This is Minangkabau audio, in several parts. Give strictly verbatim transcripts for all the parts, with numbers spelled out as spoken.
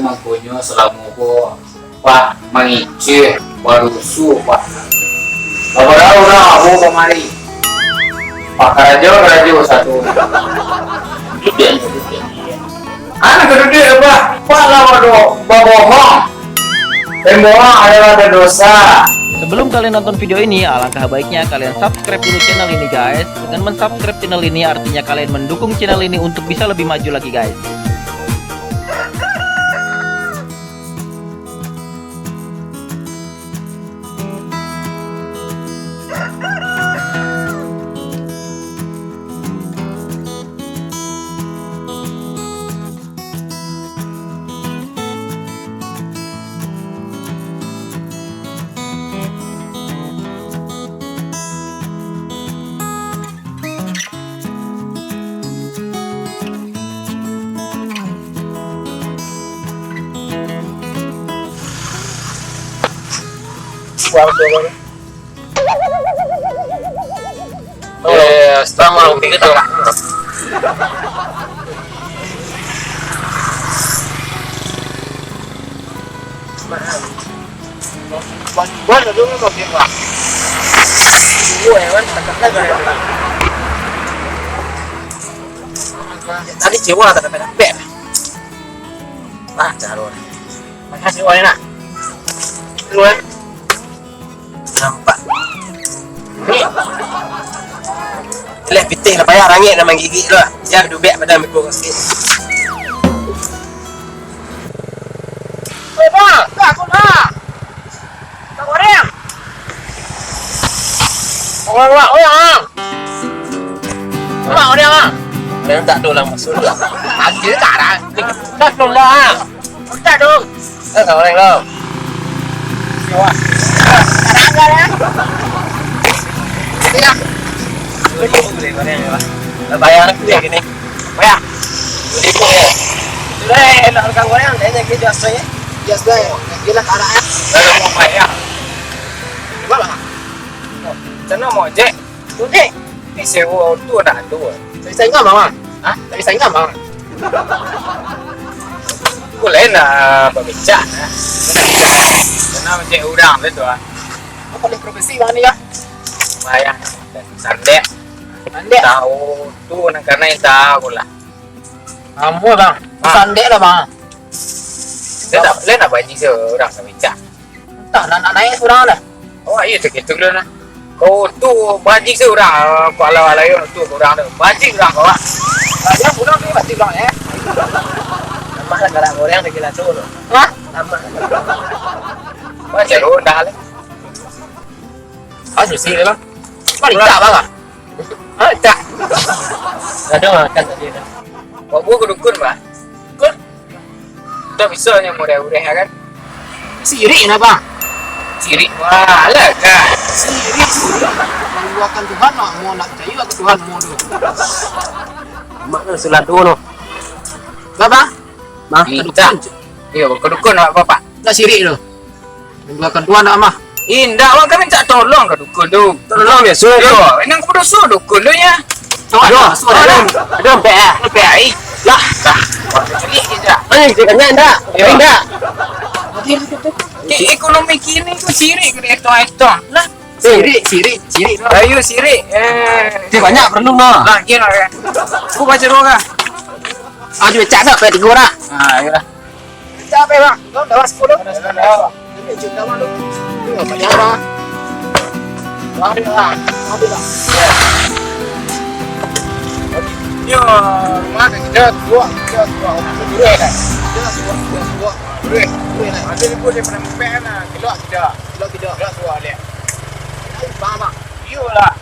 Mangkonyo salamo ko, Pak, mangiceh, barusuh, Pak. Babarauk urang apo kamari. Pak, karajo-karajo satu. Anak kaduduak, Pak. Pak lah bado babohong. Pembohong adalah berdosa. Sebelum kalian nonton video ini, alangkah baiknya kalian subscribe dulu channel ini, guys. Dengan mensubscribe channel ini, artinya kalian mendukung channel ini untuk bisa lebih maju lagi, guys. Eh, setengah malam tiga tahun. Tadi cewa tak dapat-dapat. Nah, caro ni. Makasih, wah, enak. Lu, eh. Nampak. Ni. Leh pitih lah payah rangik nak manggigik tu lah. Jan dubek padan beko sikit. Weh, bang, tak aku nak. Tak goreng. Orang luar, orang, ah. Mak, orang, ah. Orang tak ada lah masuk lah. Ada tak, ah? Tak ada lah, ah. Tak ada. Tak ada orang lah. Siapa? Tak ada, ah. Tidak. Boleh, boleh, boleh, boleh. Bayar aku ya gini. Bayar. Boleh, boleh. Sudah, eh, nak orang goreng, dia nak kerja asal, ya? Kerja asal, ya? Dia nak arah, ya? Kalau mau bayar. Cuba lah. Macam mana mau ojek? Ojek? Ni sewa tu nak tu. Tak bisa ingat, Bang. Hah? Tak bisa ingat, Bang. Aku lain lah, babecak lah. Kena ojek urang tu, ah. Kau paling profesi, Bang, ni, ya? Bayar. Sandek. Sandek? Tahu tu, nak kena yang tahu lah. Lama, Bang. Ah. Sandek lah, Bang. Dia tak, dia nak banci seorang nak bincang. Entah, nak, nak naik seorang lah. Oh, iya, segitu dulu lah. Kau tu banci seorang, kau alau-alau tu orang tu. Banci orang kau, ah. Dia pulang ni, banci orang, eh. Nampak lah, karak orang dia gila tu. Hah? Nampak. Macam ronda lah. Ah, susi lah. Bang, tak, Bang, ah? Ah, tak. Ada makan tadi dah. Buat buah ke dukun, Bang? Dukun? Tak bisa ni murah-murah, kan? Sirik lah, Bang. Sirik, wah, lah, kan? Sirik, sirik. Menduakan Tuhan, nak, mau nak percaya ke Tuhan, mau tu. Mak kan sulan tu, no. Bang, Bang? Bang, ke dukun. Iya, ke dukun, Bapak. Nak sirik tu. Menduakan Tuhan nak mah. Indak, Bang, kami minta tolong ke dukun tu. Tolong biasa tu. Yo, inang keputusan dukun tu nya. Tuhan, aduh, aduh, aduh, ampek ah. Ampek ai. Lah, dah. Ini kita. Ayo, kita tanya indak? Yo. Indak. Ki-, ekonomi kini tu sirik kena etong-etong. Lah. Sirik, sirik, sirik tu. Ayo sirik. Eh. Dia banyak perlu no. Lah, kira ya. Aku baca doa kah? Ah, dia cak tak? Tiga orang. Ah, iyalah. Capek, Bang. Bang, dah sepuluh. Dah sepuluh. Ini juta, Bang, tu. Ini banyak, Bang. Ambil, Bang. Ambil, Bang. Yo, mana kita buat, kita buat. Kita buat, kita buat. Boleh, boleh lah. Ada ni pun dia pernah mepek kan, ah. Kilo kita. Kilo kita. Kilo dua dia. Tahu, Bang, Bang. Iyolah.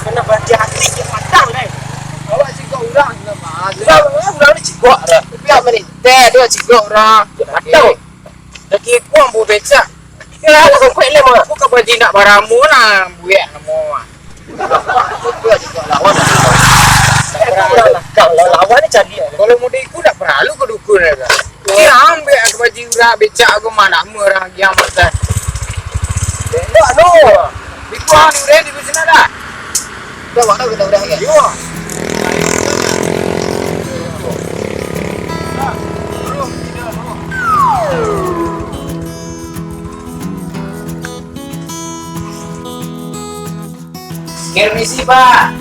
Kena berhati-hati, dia patang, eh. Awak cigok urang, kenapa? Urang, urang ni cigok dah. Tapi awak melintai, dia cigok urang. Dia patang. Lagi kuang bu becak. Kira awak kongkot leh, mah. Bukan berhenti nak baramu lah, buek namo. Lawan. Kalau lawan ni cari. Kalau model iku nak perlu ke dukun, ya, kan? Kira ambil aku baju urak becak aku mah nak murah lagi amat, kan? Enggak, no. Awak tahu kita udah kan? Iyo. Permisi, Pak.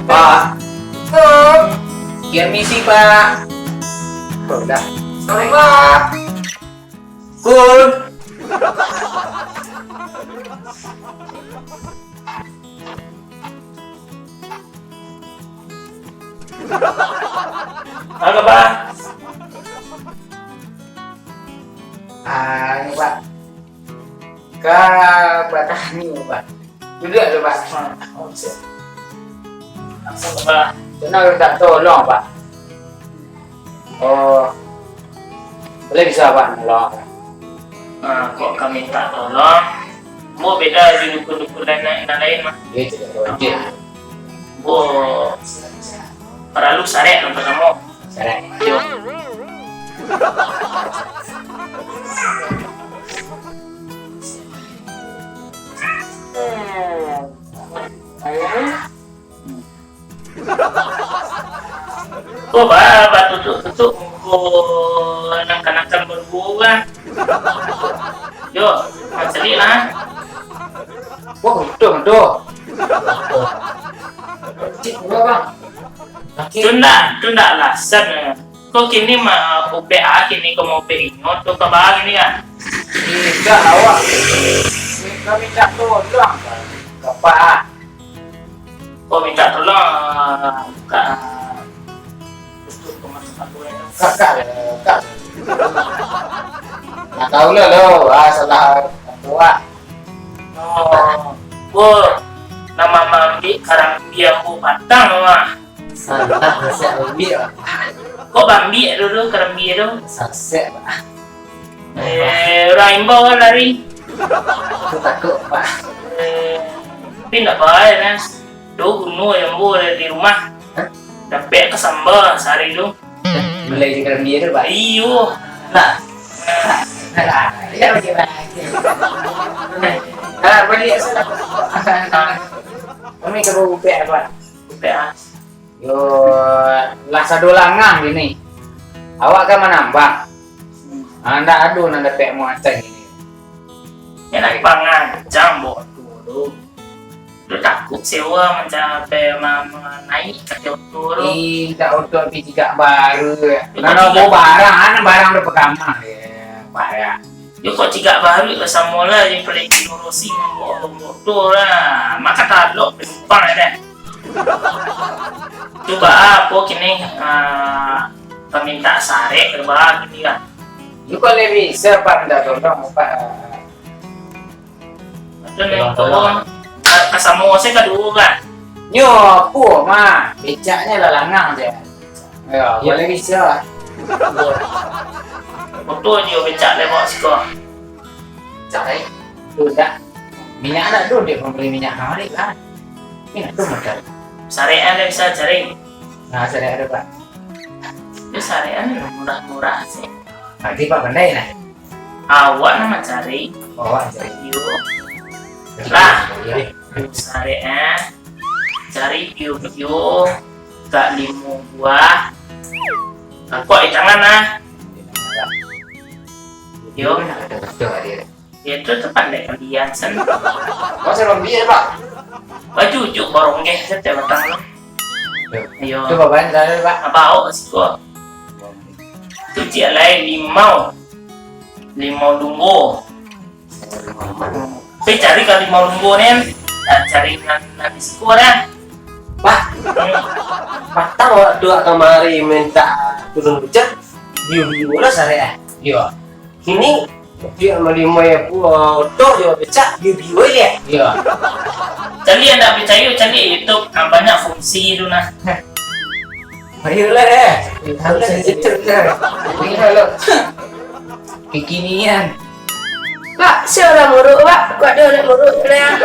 Pak. Permisi, Pak. Udah. Sorry, Pak. Kun. Apa, Pak? Ah, ini, Pak. Ka batani, Pak. Duduak dulu, Pak. Langsung, Pak. Senang minta tolong, Pak. Oh, boleh bisa, Pak, nolong? Ah, kok ka minta tolong? Ambo beda jo dukun-dukun nan, nan lain mah. Iyo, itu dah wajib. Ambo paralu sarek nan partamo. Sarek. Iyo. Ko ba, batutuak-tutuak muko nan kanakan baduo lah. Yo, mancaliak lah. Wah, untuang tu. Cik, urang, Bang. Sakik. Tu ndak, tu ndak alasan. Ko kini mah, upek a kini ko maupek inyo, tu ka ba kini kan? Indak, awak. Kami mintak tolong, Bang. Ka apak a. Ko mintak tolong, ah, ka, untuk pemasukan bulan tu. Kakak, kakak. Nah, tahu lah lo, ah, salah buat. Oh, ko nama maambiak karambia ambo patang, mah. Santap, sasiak ambiak, Pak. Ko baambiak dulu karambia tu? Sasiak, Pak. Eh, urang imbau kan lari. Aku takut, Pak. Eh, tapi ndak bahaya, Nas. Tu bunuah ambo dari rumah. Hah? Dapek ka samba sahari tu. Mulai jo karambia tu, Pak? Iyo. Nah. Nah. Nah, baliak sudah. Kami ka baupek, Pak. Upek a. Yo, lah sado langang kini. Awak kan manambang. Hmm. Ah, ndak ado nan dapek muatan kini. Yo, nak pangancang bawa tu tu. Tu takut sewa mancapai ma-, ma-, naik ka oto tu. Ih, ndak oto tapi cigak baru. Yo, nan kok cigak baru, ah, nan barang dah pertama. Ya, Pak, ya. Yo, kok cigak baru lah, samo lah, yo, paling diurusi mambao motor lah. Maka talok penumpang ya, dah. Tu baa, apo kini, ah, paminta sarek, baa kini lah. Yo, kok lai bisa, Pak, minta tolong, Pak. Tolong, tolong. Ka, ka samo se kaduo, kan? Nyo, apo, mah? Becaknyo lah langang se. Yo, yo. Kok lai bisa. Yo. Oto jo becak lai bawa siko. Cak, eh. Tu dak. Minyak dak tu, dek mambali minyak kamari lah. Minyak tu modal. Sarean dah bisa cari. Nah, sarek ado, Pak. Yo, sarean murah-murah se. Berarti Pak pandai lah. Awak nan mancari. Oh, awak mancari. Iyo. Lah. Iyo. Sarean. Cari bio-bio, ka limo buah. Angkok di tangan, nah. Yo. Yo, tu, tu pandai kalian, san. Masa lembik, Pak? Bajujuk baronggeh sajo batang tu. Yo. Tu babaan tadi, Pak? Baok siko. Tu ciek lai limau. Limau lumbo. Tapi cari ka limau lumbo ni, nah, cari nan, nan di siko dah. Bah, hmm. Patang awak tu kamari minta tulung bujang, bio-bio lah sarek ah. Iyo. Kini, dia malimai oto jo becak, bio-bio je. Iyo. Caliak ndak picayo, caliak YouTube, ah, banyak fungsi tu nah. Ayolah, eh. Tahu lah, YouTube lah. Ini lah, lo. Kekinian. Pak, sia urang muruk, Pak. Kok ado urang muruk tu, Pak?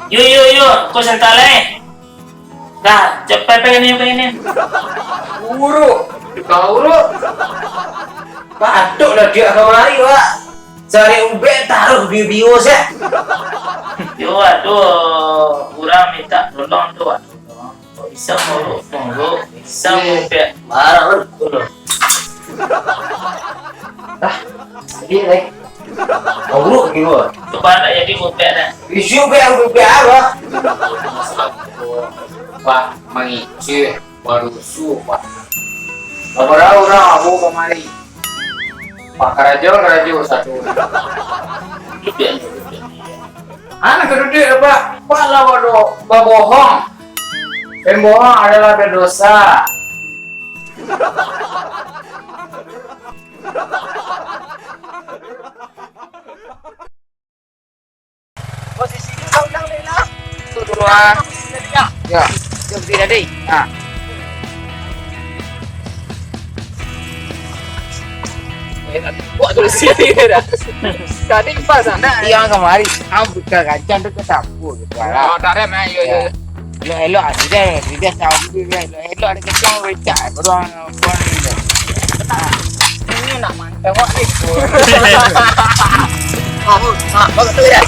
Yo, yo, yo, ko santai lai. Dah, capai, pai ni, pai ni. Uruk, tukang uruk. Patok lah dia kamari, Pak. Cari ubek taruh bio-bio se. Yo, ado urang minta tolong tu, Wak. Kok bisa muruk, muruk, bisa mupek barang tu. Ah, sedih, eh. Muruk gitu. Coba nak jadi mupek dah. Isu pe yang mupek apa? Pak, mangicik. Barusu, Pak. Babarapo urang abu kamari? Pak karajo, karajo satu. Anak kaduduak, Pak. Pak lah bado-, babohong. Pembohong adalah berdosa. Posisi tu kau bilang, Lek, lah. Tu dulu, ah. Ya. Jom, sini tadi. Ha. Eh, tak buat tu di sini dah. Tadi pas, ah. Nak yang kamari, ah, bukan rancang tu ke sapu gitu, lah. Oh, tak ada, man. Yo, yo, yo. Elok-elok, ah, sudah, sudah sapu, sudah. Elok-elok, ada kacang, becak, baru, ah, buat ni. Ini nak mantap, Wak, ni. Ah, ah, bagus tu, ya.